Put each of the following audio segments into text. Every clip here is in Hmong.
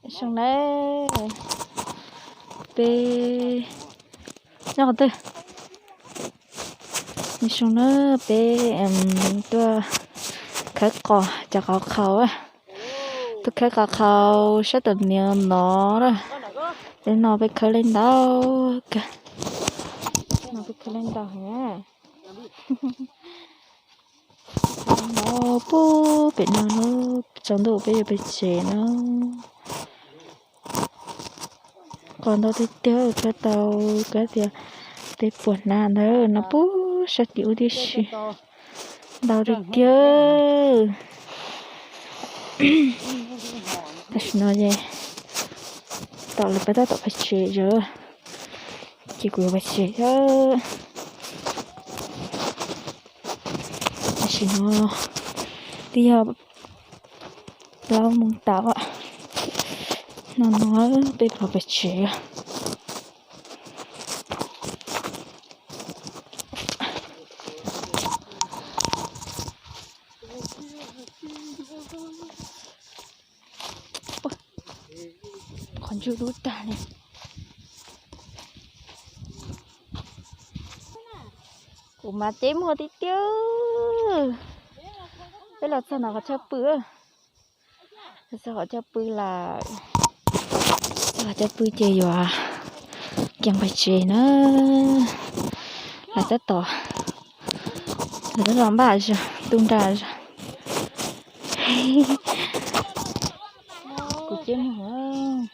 Zoo na, peb nyob qhov twg? Nyob zoo na, peb tuaj khawb qos cov qos qhaus, tuaj khawb qos qhaus sab tom niag no na. Peb no peb khawb li ntau kawg, no peb khawb li ntau heev. Ntau puag pem no na, tsaus ntuj peb yuav pem tsev na. Qos ntau tiag tiag, khawb tau kab tias peb puas hnab ntawd no puag sab tim ub tib si. Ntau tiag tiag. Tam sim no ces tom lawv pab tab tom pem tsev lawm, ces kuv yuav pem tsev thiab. Tam sim no twb yog plaub moos tawm, no no peb pom pem tsev. Qhov ntswg dub tag li. Kuv mas ceb muag tiag tiag. Peb los txog no qhov chaw pw, txog qhov chaw pw lawm. Txog qhov chaw pw ces yuav kiag pem tsev na. Lawv tab tom, lawv tab tom npaj zog tu nra zog. Kuv ceb muag.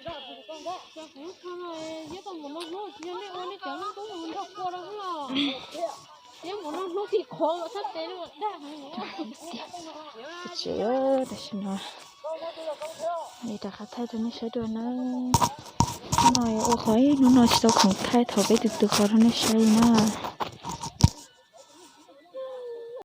Tsev tam sim no li rov qab thaij rau nej saib dua na. Hnub no ua qhov ib hnub no tsis tau khoom thaij thaum peb tus tus qhov rau nej saib na.